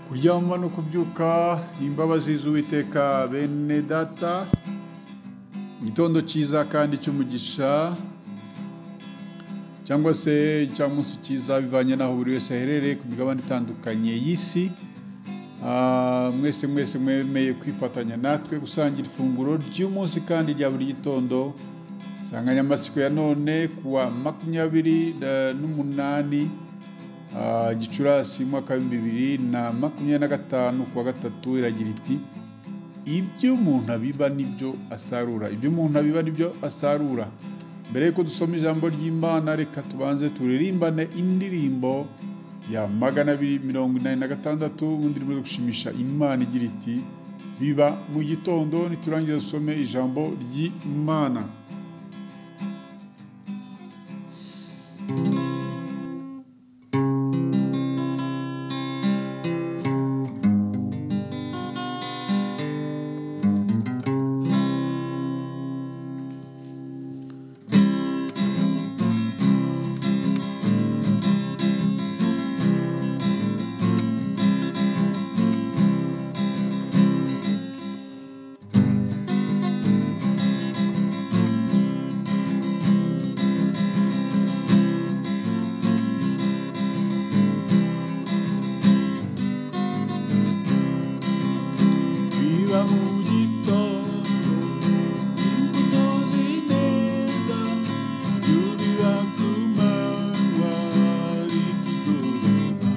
Kuryama no kubyuka imbabazi z'Uwiteka. Bene data, igitondo cyiza kandi cy'umugisha, cyangwa se icyamunsi cyiza, bivanye n'aho buri wese aherereye ku migabane itandukanye y'isi. Mwese mwese mwemeye kwifatanya natwe gusangira ifunguro ry'umunsi kandi rya buri gitondo. Insanganyamatsiko ya none kuwa 28 Gicurasi umwaka 2025 kuwa gatatu iragira iti: ibyo umuntu abiba nibyo asarura. Ibyo umuntu abiba nibyo asarura. Mbere yuko dusoma ijambo ry'Imana, reka tubanze turirimbane indirimbo ya 286 mu ndirimbo zo gushimisha Imana igira iti: biba mu gitondo. Niturangiza dusome ijambo ry'Imana. Biba mu gitondo imbuto z'ineza, tubiba ku manywa ikigoroba,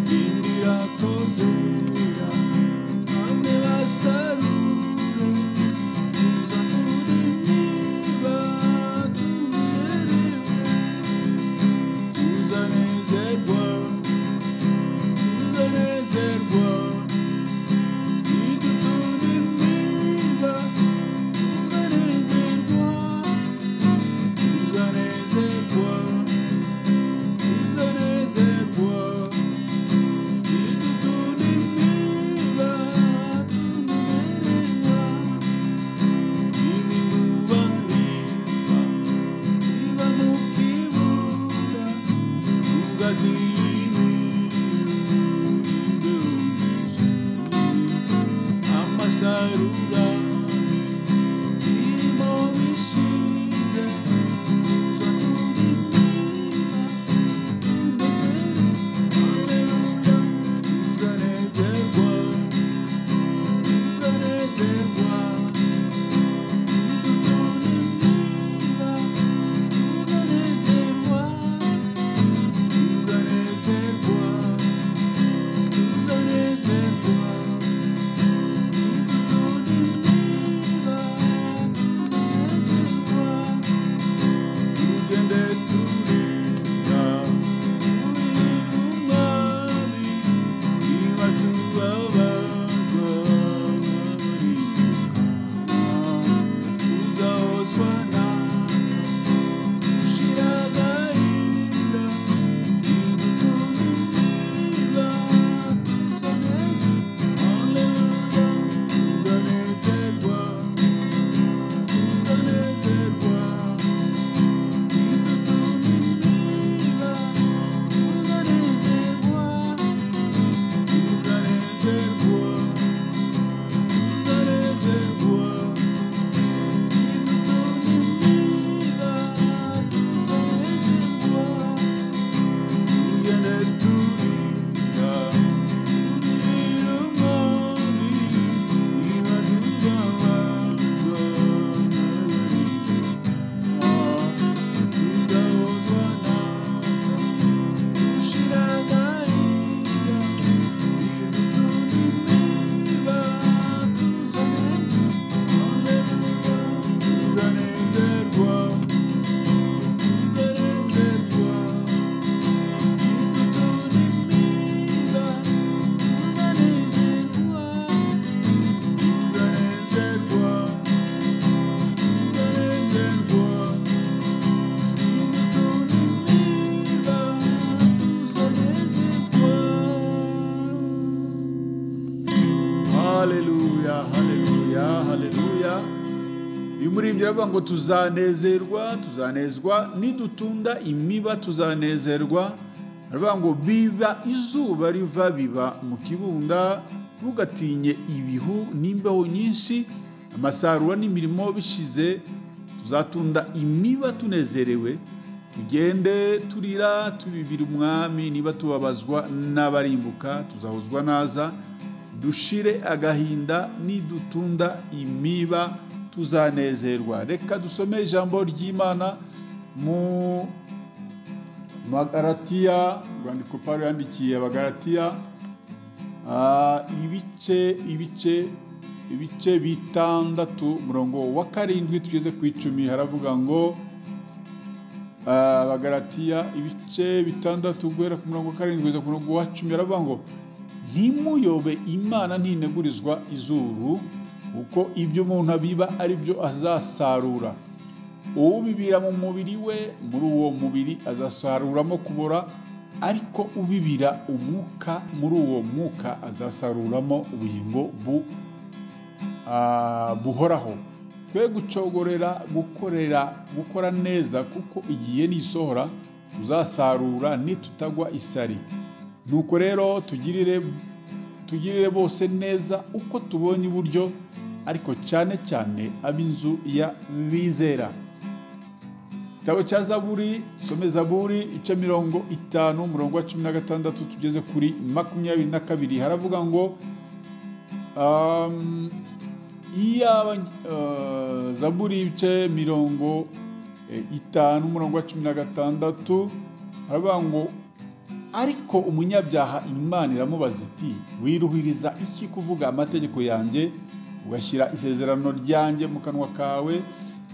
rindira ko zera bamwe basarure, tuza turimiba tunezerewe, tuzanezerwa, tuzanezerwa. Amasarura irimo bishize, tuza turimiba tunezerwe, haleluya, tuzanezerwa, tuzanezerwa, turimiba tuzanezerwa, tuzanezerwa, tuzanezerwa. Tugende turira umwami, niba tubabazwa n'abaribuka, tuzahozwa nazo gushira agahinda, nidutumiba tuzanezerwa, haleluya, tuzanezerwa, tuzanezerwa. Haleluya, haleluya, haleluya. Uyu muririmbyi aravuga ngo tuzanezerwa, tuzanezwa nidutunda imiba, tuzanezerwa. Aravuga ngo biba izuba riva biba mu kibunda, ntugatinye ibihu n'imbeho nyinshi, amasarura n'imirimo bishize, tuzatunda imiba tunezerewe, tugende turira tubibira umwami, niba tubabazwa n'abarimbuka tuzahozwa naza, dushire agahinda nidutunda imiba tuzanezerwa. Reka dusome ijambo ry'Imana mu Magaratiya, urwandiko Pawulo yandikiye Abagalatiya, ibice 6 umurongo wa 7 tugeze ku 10, haravuga ngo Abagalatiya ibice 6 guhera ku murongo wa 7 kugeza ku murongo wa 10, haravuga ngo ntimuyobe, Imana ntinegurizwa izuru, kuko ibyo umuntu abiba ari byo azasarura. Ubibira mu mubiri we, muri uwo mubiri azasaruramo kubora, ariko ubibira umwuka, muri uwo mwuka azasaruramo ubugingo buhoraho. Twe gucogorera gukora neza, kuko igihe nisohora tuzasarura nitutagwa isari. Nuko rero tugirire bose neza uko tubonye uburyo, ariko cyane cyane ab'inzu ya bizera. Igitabo cya Zaburi, some Zaburi ibice 50 umurongo wa 16 tugeze kuri 22, haravuga ngo Zaburi ibice 50 umurongo wa 16, haravuga ngo ariko umunyabyaha Imana iramubaza iti wiruhiriza iki kuvuga amategeko yanjye, ugashyira isezerano ryanjye mu kanwa kawe,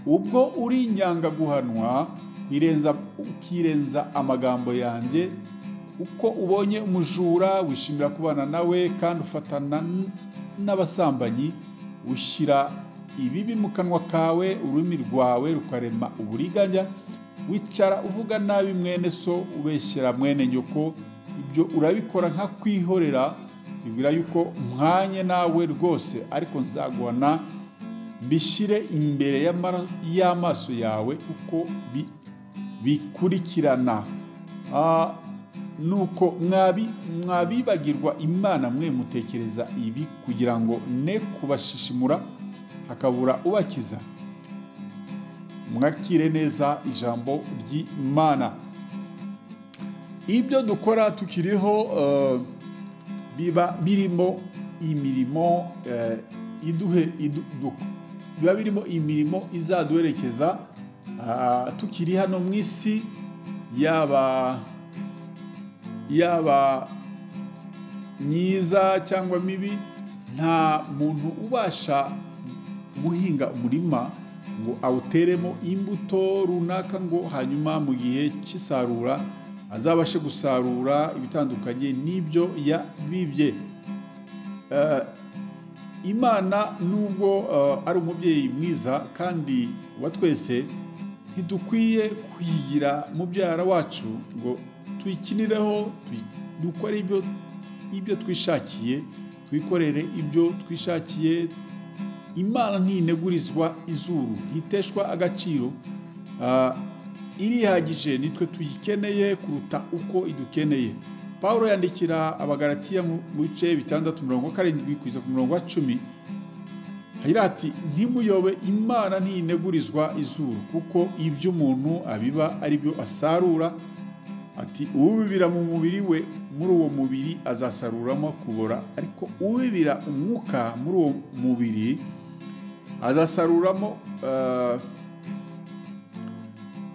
ubwo uri inyanga guhanwa, ukirenza amagambo yanjye, uko ubonye umujura wishimira kubana nawe, kandi ufatana n'abasambanyi, ushyira ibibi mu kanwa kawe, ururimi rwawe rukarema uburiganya, wicara uvuga nabi mwene so, ubeshyera mwene nyoko, ibyo urabikora nka kwihorera, ibwira yuko mpwanye nawe rwose, ariko nzaguhana mbishyire imbere y'amaso yawe uko bikurikirana. Nuko mwabibagirwa Imana mwe mutekereza ibi, kugira ngo ne kubashishimura hakabura ubakiza. Mwakire neza ijambo ry'Imana. Ibyo dukora tukiriho biba birimo imirimo biba birimo imirimo izaduherekeza tukiri hano mu isi, yaba myiza cyangwa mibi. Nta muntu ubasha guhinga umurima ngo awuteremo imbuto runaka ngo hanyuma mu gihe cy'isarura azabashe gusarura ibitandukanye n'ibyo yabibye. Imana nubwo ari umubyeyi mwiza kandi wa twese, ntidukwiye kuyigira mubyara wacu ngo tuyikinireho, dukore ibyo twishakiye, twikorere ibyo twishakiye. Imana ntinegurizwa izuru, ntiteshwa agaciro, irihagije, nitwe tuyikeneye kuruta uko idukeneye. Pawulo yandikira Abagalatiya mu bice 6 umurongo wa 7 kugeza ku murongo wa 10, agira ati ntimuyobe, Imana ntinegurizwa izuru, kuko ibyo umuntu abiba ari byo asarura. Ati ubibira mu mubiri we, muri uwo mubiri azasaruramo kubora, ariko ubibira umwuka muri uwo mubiri azasaruramo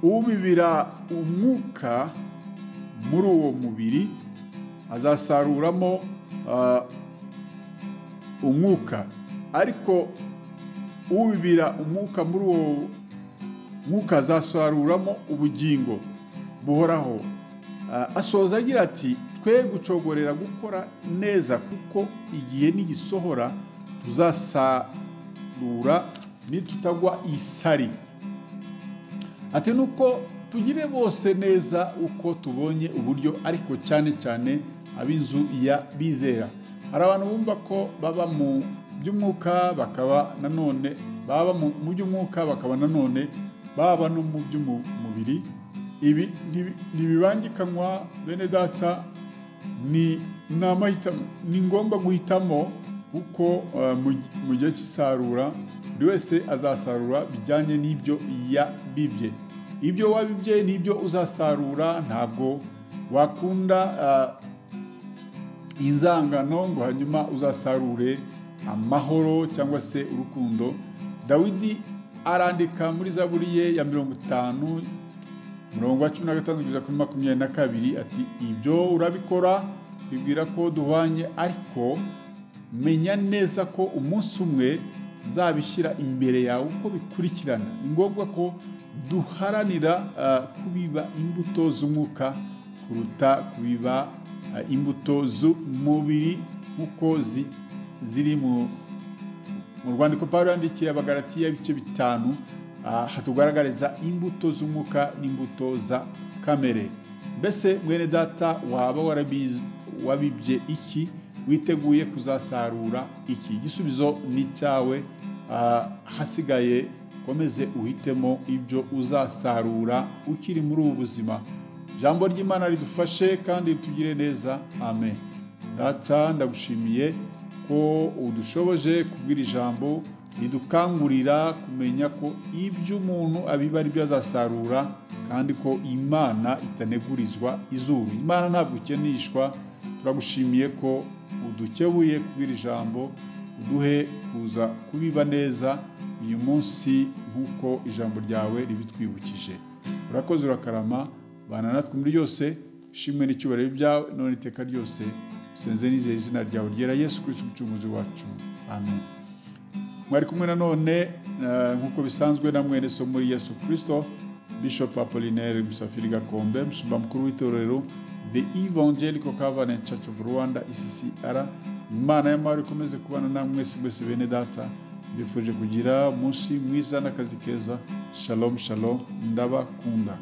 ubibira umwuka muri uwo mubiri azasaruramo umwuka, ariko ubibira umwuka muri uwo mwuka azasaruramo ubugingo buhoraho. Asoza agira ati twe gucogorera gukora neza, kuko igihe nigisohora tuzasarura nitutagwa isari. Ati nuko tugire bose neza uko tubonye uburyo, ariko cyane cyane ab'inzu ya bizera. Hari abantu bumva ko baba mu by'umwuka bakaba nanone baba mu by'umwuka bakaba nanone baba no mu by'umubiri. Ibi ntibibangikanywa, bene data, ni amahitamo. Ni ngombwa guhitamo kuko mu gihe cy'isarura buri wese azasarura bijyanye n'ibyo yabibye. Ibyo wabibye n'ibyo uzasarura. Ntabwo wakunda inzangano ngo hanyuma uzasarure amahoro cyangwa se urukundo. Dawidi arandika muri Zaburi ye ya 50, umurongo wa 15 kugeza kuri 22, ati: "Ibyo urabikora wibwira ko duhwanye, ariko menya neza ko umunsi umwe nzabishyira imbere yawe uko bikurikirana." Ni ngombwa ko duharanira kubiba imbuto z'umwuka kuruta kubiba imbuto z'umubiri, nk'uko ziri mu rwandiko Pawulo yandikiye Abagalatiya, ibice 5, hatugaragariza imbuto z'umwuka n'imbuto za kamere. Mbese mwene data, waba wabibye iki? Witeguye kuzasarura iki? Igisubizo ni icyawe. Hasigaye komeze uhitemo ibyo uzasarura ukiri muri ubu buzima. Ijambo ry'Imana ridufashe kandi ritugire neza. Amen. Data, ndagushimiye ko udushoboje kubwira ijambo ridukangurira kumenya ko ibyo umuntu abiba ari byo azasarura, kandi ko Imana itanegurizwa izuru. Imana ntabwo ikenishwa. Turagushimiye ko udukebuye kubwira ijambo. Uduhe kuza kubiba neza uyu munsi nk'uko ijambo ryawe ribitwibukije. Urakoze, urakarama, bana natwe muri byose. Ishimwe n'icyubahiro byawe none iteka ryose. Senze nizeye izina ryawe ryera, Yesu Kristo umucunguzi wacu. Amen. Mwari kumwe nanone nk'uko bisanzwe na mwene so muri Yesu Kristo, Bishop Apollinaire Musafiri Gakombe, mushumba mukuru w'itorero The Evangelical Covenant Church of Rwanda, ECCR. Imana y'amahoro ikomeze kubana namwe mwese mwese, bene data. Mbifuje kugira umunsi mwiza n'akazi keza. Shalom, shalom, ndabakunda.